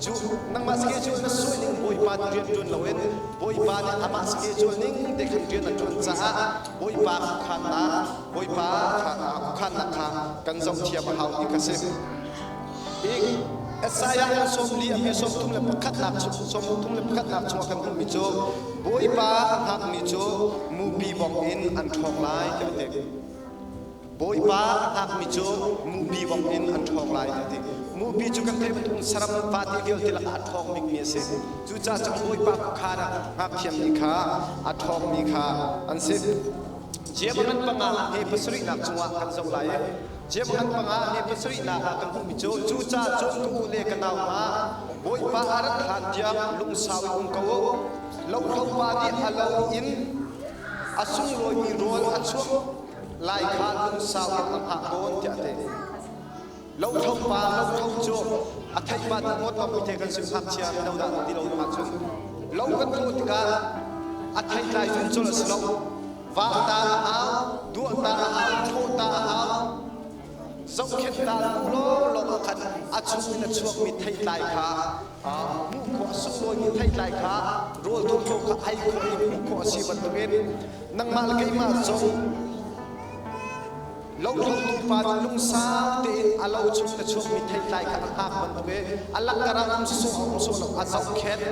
cu nangmah schedule na suai ning Bawipa nih rian ṭuan loin Bawipa nih amah schedule ning te khan rian a ṭuan caah Bawipa khuakhannak Bawipa khuakhannak kha kan zohthiam a hau ti kha si. Isaiah 40 a hme 31nak 31nak chungah kan hmuhmi cu Bawipa a hngakmi cu mupi bawk in an ṭhawng lai tiah a ti. Bawipa a hngakmi cu mupi bawk in an ṭhawng lai tiah a ti. Mupi cu kan theih bantuk saram vate vialte lakah a ṭhawng bikmi a si. Cucaah cun Bawipa khuakhan ah ngakṭhiammi kha a ṭhawngmi kha an si. Jebangan panga he pasarihnak cungah kan zoh lai i Jebangan panga he pasarihnak ah kan hmuhmi cu cucaah cun ka u le ka nau hna Bawipa a rat hlan tiang lungsau in um ko u. Lothlo pa nih a lo in a sunglawimi rawl a chuak lai kha lungsau in a hngah tawn tiah a ti. Lothlo pa lothlo cu a theih pa ti ngawt lo te kan sim ngakchia mino dah ti lo ahcun lo kan thawh tikah a thei tlai zun col a si lo. Va ta a hau, duah ta a hau, thlawh ta a hau. Zohkhenh ta hnu lawnglawng ah khan a chung in a chuakmi theitlai kha hmuh khawh a sunglawimi theitlai kha rawl thawthaw kha ei khawh i hmuh khawh a si bantukin nangmah le keimah zong lothlotu pa nih lungsau tein a lo chung na chuakmi theitlai kha a hngak bantuk i a lakar ah um sawh a um sawh lo a zohkhenh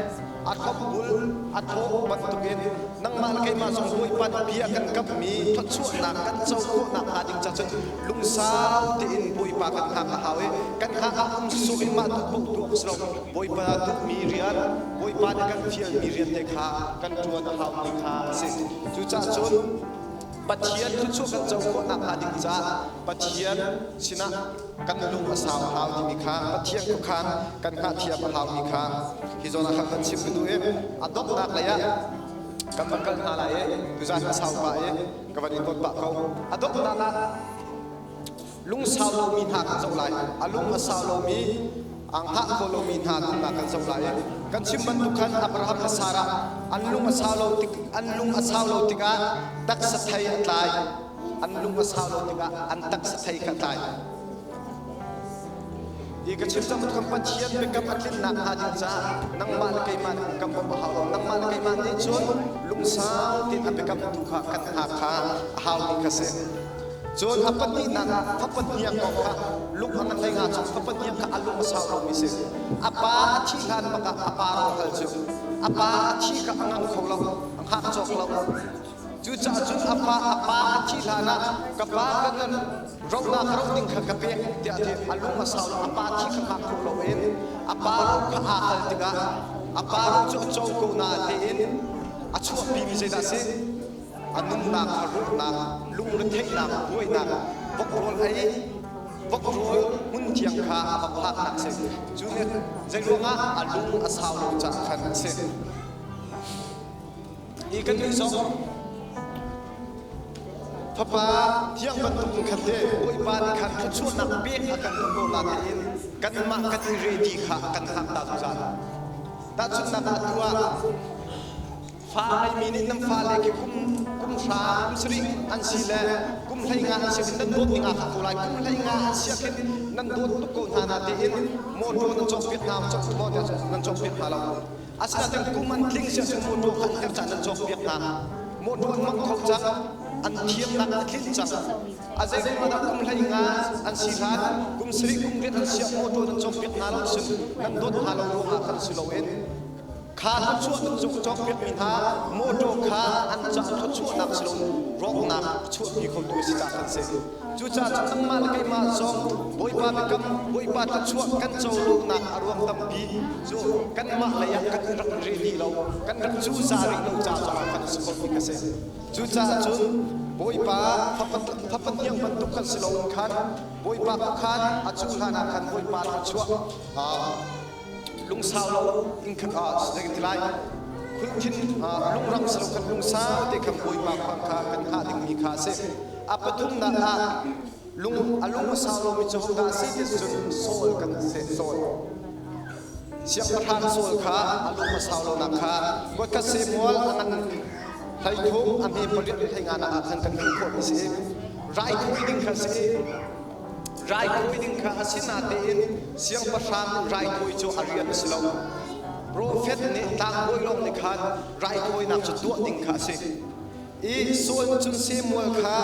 a thlopbul a thawh bantukin nangmah le keimah zong Bawipa nih bia kan kammi thluachuahnak kan co khawhnak hnga ding ca cun lungsau tein Bawipa kan hngak a hau i kan hngak ah um sawh in mah duh paoh tuah si lo Bawipa duhmi rian Bawipa nih kan fialmi rian te kha kan ṭuan a haumi kha a si. Cucaah cun Pathian thluachuah kan co khawh nakhnga ding caah Pathian sinah kan lung a sau a hau timi kha Pathian khuakhan kan hngahthiam a haumi kha hi zawn ah khan kan chim ka duh i a donghnak lei ah kan van kal hna lai i tuzan a sau pah i ka van i ton pah ko. A donghnak ah lungsau lomi hna kan zoh lai. A lung a sau lomi, aa hngah kho lomi hna nunnak kan zoh lai. Kan chim bantuk khan Abraham le Sarah an lung a sau lo tik an lung a sau lo tikah taksa thei a tlai. An lung a sau lo tikah an taksa thei kha a tlai. Hi ka chim cang kan Pathian biakam a tlinnak hnga ding caah nangmah le keimah nih kan bawmh a hau lo. Nangmah le keimah nih cun lungsau tein a biakam tu kha kan hngak kha a haumi kha si. Cun a pahnihnak ah fapa hniang kong kha lung a ngan hlei nga chung fapa hniang kha a lung a sau lomi si. A pa a thih hlan bak ah a pa ro hal cu a pa a thi kha a ngang kho lo, a hngak cawk lo. Cucaah cun a pa a thih hlan ah ka pa ka nan ronak ka roh ding kha ka pek tiah a ti. A lung a sau lo, a pa thi kha hngak kho loin a pa ro kha aa hal tikah a pa ro cu a co ko na tiin a chuahpimi zeidah a si? A nunnak kha rawhnak, lungretheihnak, buainak, vok rawl ei, vok rawl hmun thiang kha a va phaknak si. Cu nih zeiruangah a lung a sau lo caah khan a si. Hi kan nih zong fapa thiang bantuk in khan te Bawipa nih khan thluachuahnak pek a kan duh ko na tein kanmah kan i ready kha kan hngak ta zungzal. Tahchunhnak ah atu ah fa ngeimi nih nan fale khi kum kum hra kum sarih an si le kum 15 an si nan dawt ning aa khat ko lai. Kum 15 an si ah khin nan dawt tuk ko hna na tein motor nan cawkpiak hna cawk maw nan cawkpiak hna lo. Asinain kum an tling si ahcun motor kha an herh caan nan cawkpiak hna. Motor an mang kho cang, an thiamnak a tlinh cang. A zei kum dah kum 15 an si hlan, kum sarih kum riat an si ah motor nan cawkpiak hna lo cun nan dawt hna lo ruangah khan si loin kha thluachuah nan cawkpiakmi hna motor kha an ca thluachuahnak si loin rawknak a chuahpi khotu a si caah kan si. Cucaah cun nangmah le keimah zong Bawipa biakam, Bawipa thluachuah kan co lonak a ruang tampi cu kanmah lei ah kan rak ready lo, kan rak cuza rih lo ca zongah kan si kho mi ka si. Cucaah cun Bawipa fapa hniang bantuk kan si loin khan Bawipa khan a cu hlan ah khan Bawipa thluachuah lungsau lo in khan zei lai khulthin lungrang si lo khan lungsau te khan Bawipa kha kan hngah dingmi kha a si. A pathumnak ah lung a lung a sau lomi cu hodah a si ti cun Saul kan si. Saul siangpahrang Saul kha a lung a sau lonak kha voikhat Samuel a ngan 13 a hme pariat 15 nak ah khan kan hmuh khawh mi si. Raithawi ding kha si, raithawi ding kha a si natein siangpahrang raithawi cu a rian a si lo. Profet nih tlangbawi lawng nih khan raithawinak cu tuah ding kha a si. I Saul cun Samuel kha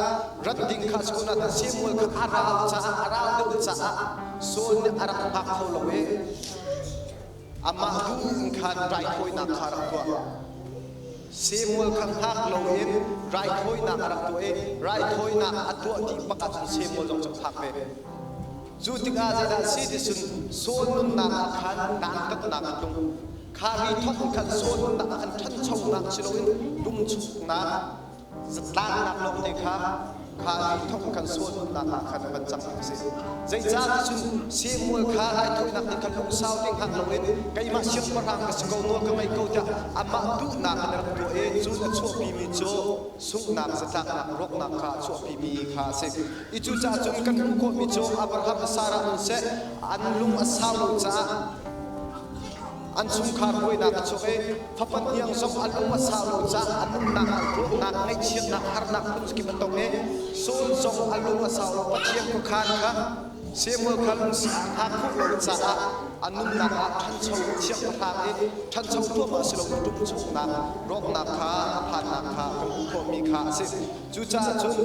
rat ding kha a si nain Samuel kha a ral caah, a ral deuh caah Saul nih a rak hngak kho lo i amah duh in khan raithawinak kha rak tuah. Samuel kha hngak loin raithawinak a rak tuah i raithawinak a tuah dih bak ahcun Samuel zong cu a phak ve. Cu tikah zeidah a si ti cun Saul nunnak ah khan dantatnak a tlung. Kha ri thawk in khan Saul nunnak ah khan ṭhanchonak si loin lungchuknak, zatlannak lawngte kha kha ri thawk in khan Saul nunnak ah khan a van cang a si. Zeicah ti cun Samuel kha raithawinak nih khan lungsau te hngak loin keimah siangpahrang ka si ko, nawl ka ngei ko tiah amah duhnak in a rak tuah i cun a chuahpimi cu sunghnak, zatlaknak, rawknak kha a chuahpimi kha a si. I cucaah cun kan hmuh khawhmi cu Abraham le Sarah nun seh an lung a sau lo caah an chungkhar buainak a chuak i fapa hniang zong a lung a sau lo caah a nunnak ah ruahnak, ngaihchiatnak, harnak phun kip a tong i Saul zong a lung a sau lo. Pathian khuakhan kha Samuel kha lungsi a hngak khawh lo caah a nunnak ah ṭhancho siangpahrang i ṭhancho tuahmah si lo ṭumchuknak, rawknak kha a phannak kha kan hmuh khawhmi kha a si. Cucaah cun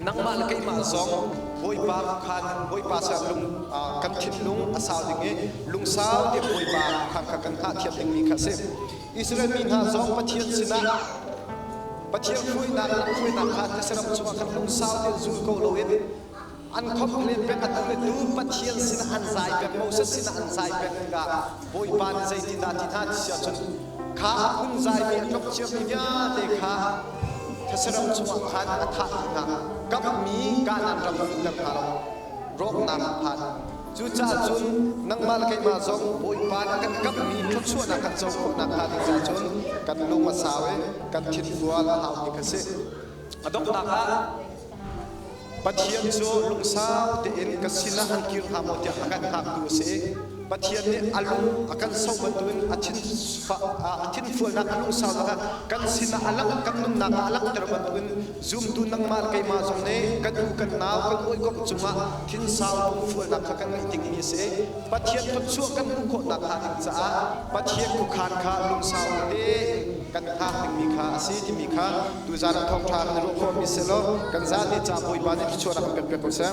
nangmah le keimah zong Bawipa khan Bawipa ser lung kan thinlung a sau ding i lungsau te Bawipa khan kha kan hngah thiam dingmi kha a si. Israel mi hna zong Pathian sinah Pathian hruainak lamhruainak kha these ram chungah khan lungsau tein zul ko loin an complain peng, atu le tu Pathian sinah an zai peng, Moses sinah an zai peng tikah Bawipa nih zeitindah ti hna ti si ahcun kha a phun zaimi a tlok ciami vialte kha thasaram chungah khan a thah dih hna. Kamhmi Kanaan ram a luhter hna lo, rawknak a phan. Cucaah cun nangmah le keimah zong Bawipa nih kan kamhmi thluachuahnak kan co khawh nakhnga ding caah cun kan lung a sau i kan thinfual a haumi kha si. A donghnak ah Pathian cu lungsau tein ka sinah an kir hnga maw tiah a kan hngaktu a si. Pathian nih a lung a kan so bantukin a thin a thinfualnak a lungsaunak ah kan sinah a langh, kan nunnak ah a langhter bantukin zumtu nangmah le keimah zong nih kan u kan nau kan hawikom cungah thinsau lungfualnak kha kan ngeih dingmi a si. Pathian thluachuah kan hmuh khawh nakhnga ding caah Pathian khuakhan kha lungsau tein. Kan hngak dingmi kha a si timi kha tuzaan ah thawngṭha kan i ruah khawhmi selaw kan zate ca Bawipa nih thluachuahnak kan pek piak ko seh.